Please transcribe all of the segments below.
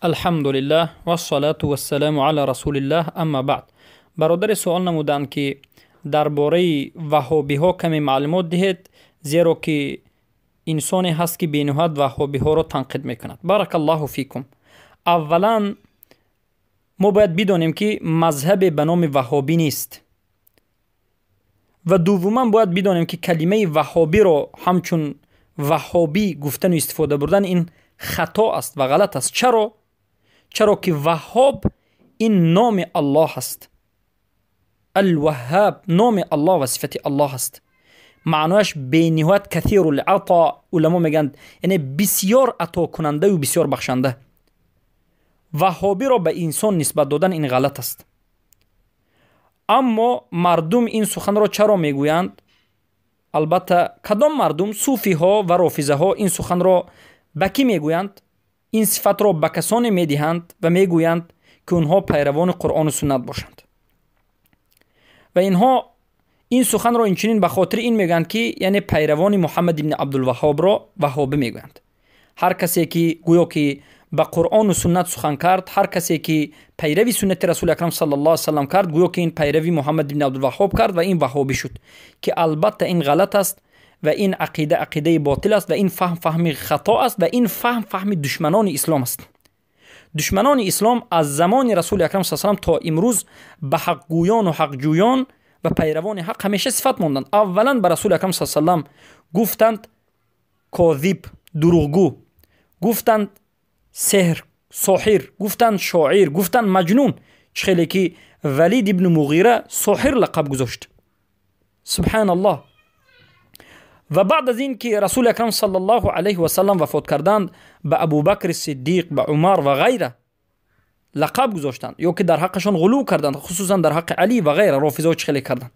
Алҳамдулиллаҳ вассалату вассаламу ала расулиллаҳ, амма баъд. Бародаре суол намуданд, ки дар бораи ваҳҳобиҳо каме маълумот диҳед, зеро ки инсоне ҳаст, ки бениҳоят ваҳҳобиҳоро танқид мекунад. Баракаллоҳу фикум. Аввалан, мо бояд бидонем, ки мазҳабе ба номи ваҳҳобӣ нест, ва дуввуман, бояд бидонем, ки калимаи ваҳҳобиро ҳамчун ваҳҳобӣ гуфтану истифода бурдан ин хато аст ва ғалат аст. Чаро? Чаро ки Ваҳҳоб ин номи Аллоҳ аст. Алваҳҳаб номи Аллоҳ ва сифати Аллоҳ аст. Маънояш бениҳоят касирул ато, уламо мегӯянд, яъне бисёр атокунандаю бисёр бахшанда. Ваҳҳобиро ба инсон нисбат додан ин ғалат аст. Аммо мардум ин суханро чаро мегӯянд? Албатта, кадом мардум? Суфиҳо ва рофизаҳо ин суханро ба кӣ мегӯянд? Ин сифатро ба касоне медиҳанд ва мегӯянд, ки онҳо пайравони Қуръону суннат бошанд. Ва инҳо ин суханро инчунин ба хотири ин мегӯянд, ки яъне пайравони Муҳаммад ибни Абдулваҳҳобро ваҳҳобӣ мегӯянд. Ҳар касе ки гӯё ки ба Қуръону суннат сухан кард, ҳар касе ки пайрави суннати Расули Акрам саллаллоҳу алайҳи васаллам кард, гӯё ки ин пайрави Муҳаммад ибни Абдулваҳҳоб кард ва ин ваҳҳобӣ шуд, ки албатта ин ғалат аст ва ин ақида ақидаи ботил аст ва ин фаҳм фаҳми хато аст ва ин фаҳм фаҳми душманони ислом аст. Душманони ислом аз замони Расули Акрам са салам то имрӯз ба ҳақгӯёну ҳақҷӯён ва пайравони ҳақ ҳамеша сифат монданд. Аввалан, ба Расули Акрам са салам гуфтанд козиб, дурӯғгӯ, гуфтанд сеҳр, соҳир, гуфтанд шоир, гуфтанд маҷнун. Чӣ хеле ки Валид ибну Муғира соҳир лақаб гузошт, субҳаналлоҳ. Ва баъд аз ин ки Расули Акрам саллаллоҳу алайҳи васаллам вафот карданд, ба Абубакри Сиддиқ, ба Умар ва ғайра лақаб гузоштанд ё ки дар ҳаққашон ғулув карданд, хусусан дар ҳаққи Алӣ ва ғайра. Рофизаҳо чӣ хеле карданд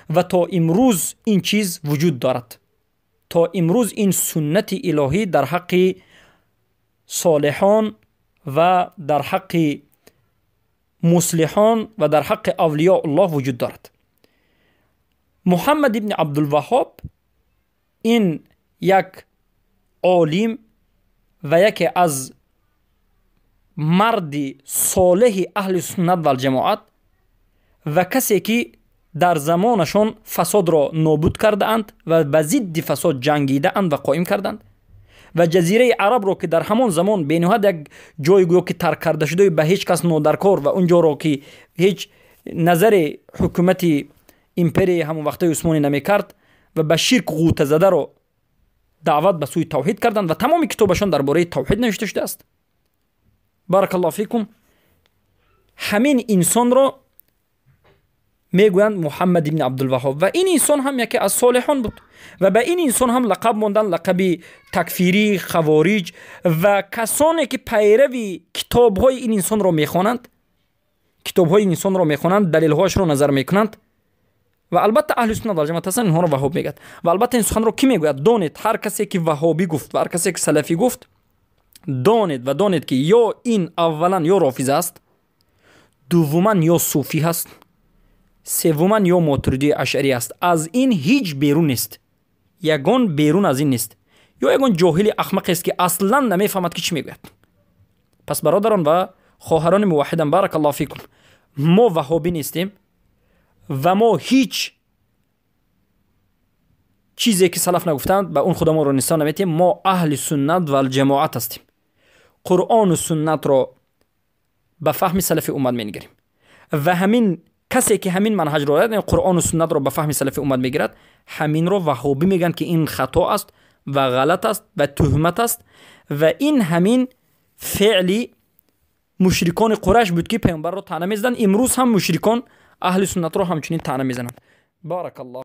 ва то имрӯз ин чиз вуҷуд дорад. То имрӯз ин суннати илоҳӣ дар ҳаққи солиҳон ва дар ҳаққи муслиҳон ва дар ҳаққи авлиёуллоҳ вуҷуд дорад. Муҳаммад ибни Абдулваҳҳоб ин як олим ва яке аз марди солеҳи аҳли суннат валҷамоат ва касе ки дар замонашон фасодро нобуд кардаанд ва ба зидди фасод ҷангидаанд ва қоим карданд ва Ҷазираи Арабро, ки дар ҳамон замон бениҳоят як ҷое гӯё ки тарк карда шудаи, ба ҳеҷ кас нодаркор ва он ҷоро ки ҳеҷ назари ҳукумати империяи ҳамон вақтаи Усмонӣ намекард ва ба ширк ғӯта задаро даъват ба сӯи тавҳид карданд ва тамоми китобашон дар бораи тавҳид навишта шудааст. Баракаллоҳу фикум. Ҳамин инсонро мегӯянд Муҳаммад ибни Абдулваҳҳоб ва ин инсон ҳам яке аз солиҳон буд ва ба ин инсон ҳам лақаб монданд, лақаби такфирӣ, хавориҷ. Ва касоне ки пайрави китобҳои ин инсонро мехонанд, китобҳои ин инсонро мехонанд, далелҳояшро назар мекунанд ва албатта аҳли суннат валҷамоат ҳастанд, инҳоро ваҳҳоб мегӯяд. Ва албатта ин суханро кӣ мегӯяд? Донед, ҳар касе ки ваҳҳобӣ гуфт ва ҳар касе ки салафӣ гуфт, донед ва донед, ки ё ин аввалан ё рофиза аст, дуввуман ё суфӣ ҳаст, севуман ё мотуридии ашарӣ аст. Аз ин ҳеҷ берун нест, ягон берун аз ин нест ё ягон ҷоҳили ахмақест, ки аслан намефаҳмад, ки чӣ мегӯяд. Пас, бародарон ва хоҳарони муваҳҳидам, баракаллоҳу фикум, мо ваҳҳобӣ нестем ва мо ҳеҷ чизе ки салаф нагуфтанд, ба он худамонро нисбат наметиҳем. Мо аҳли суннат валҷамоат ҳастем, Қуръону суннатро ба фаҳми салафи уммат менигарем ва ҳамин касе ки ҳамин манҳаҷро, Қуръону суннатро ба фаҳми салафи уммат мегирад, ҳаминро ваҳҳобӣ мегӯянд, ки ин хато аст ва ғалат аст ва туҳмат аст. Ва ин ҳамин феъли мушрикони Қурайш буд, ки паёмбарро таъна мезаданд. Имрӯз ҳам мушрикон аҳли суннатро ҳамчунин таъна мезананд. Баракаллоҳ.